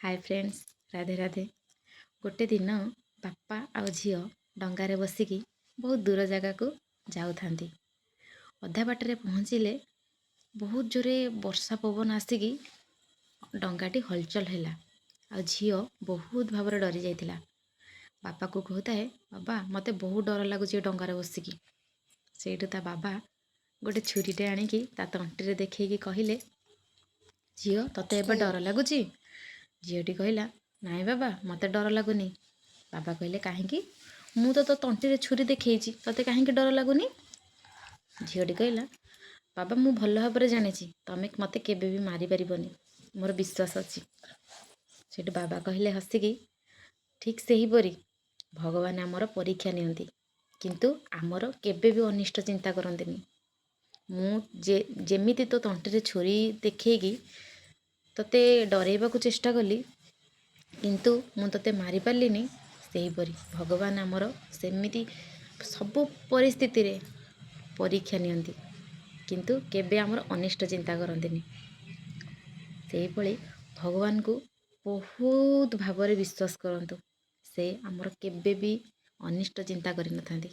ହାଏ friends, Radhe Radhe. ଗୋଟେ ଦିନ ବାପା ଆଉ ଝିଅ ଡଙ୍ଗାରେ ବସିକି ବହୁତ ଦୂର ଜାଗାକୁ ଯାଉଥାନ୍ତି। ଅଧା ବାଟରେ ପହଞ୍ଚିଲେ ବହୁତ ଜୋରେ ବର୍ଷା ପବନ ଆସିକି ଡଙ୍ଗାଟି ହଲଚଲ ହେଲା ଆଉ ଝିଅ ବହୁତ ଭାବରେ ଡରି ଯାଇଥିଲା। ବାପାକୁ କହୁଥାଏ, "ବାବା, ମୋତେ ବହୁତ ଡର ଲାଗୁଛି ଏ ଡଙ୍ଗାରେ ବସିକି।" ସେଇଠୁ ତା ବାବା ଗୋଟେ ଛୁରୀଟେ ଆଣିକି ତା ତଣ୍ଟିରେ ଦେଖେଇକି କହିଲେ, "ଝିଅ, ତୋତେ ଏବେ ଡର ଲାଗୁଛି?" ଝିଅଟି କହିଲା, "ନାଇଁ ବାବା, ମୋତେ ଡର ଲାଗୁନି।" ବାବା କହିଲେ, "କାହିଁକି? ମୁଁ ତ ତୋ ତଣ୍ଟିରେ ଛୁରୀ ଦେଖେଇଛି, ତୋତେ କାହିଁକି ଡର ଲାଗୁନି?" ଝିଅଟି କହିଲା, "ବାବା, ମୁଁ ଭଲ ଭାବରେ ଜାଣିଛି, ତମେ ମୋତେ କେବେ ବି ମାରିପାରିବନି, ମୋର ବିଶ୍ୱାସ ଅଛି।" ସେଇଠୁ ବାବା କହିଲେ ହସିକି, "ଠିକ୍ ସେହିପରି ଭଗବାନ ଆମର ପରୀକ୍ଷା ନିଅନ୍ତି, କିନ୍ତୁ ଆମର କେବେ ବି ଅନିଷ୍ଟ ଚିନ୍ତା କରନ୍ତିନି। ମୁଁ ଯେ ଯେମିତି ତୋ ତଣ୍ଟିରେ ଛୁରୀ ଦେଖେଇକି ତୋତେ ଡରେଇବାକୁ ଚେଷ୍ଟା କଲି, କିନ୍ତୁ ମୁଁ ତୋତେ ମାରିପାରିଲିନି, ସେହିପରି ଭଗବାନ ଆମର ସେମିତି ସବୁ ପରିସ୍ଥିତିରେ ପରୀକ୍ଷା ନିଅନ୍ତି, କିନ୍ତୁ କେବେ ଆମର ଅନିଷ୍ଟ ଚିନ୍ତା କରନ୍ତିନି।" ସେହିଭଳି ଭଗବାନଙ୍କୁ ବହୁତ ଭାବରେ ବିଶ୍ୱାସ କରନ୍ତୁ, ସେ ଆମର କେବେ ବି ଅନିଷ୍ଟ ଚିନ୍ତା କରିନଥାନ୍ତି।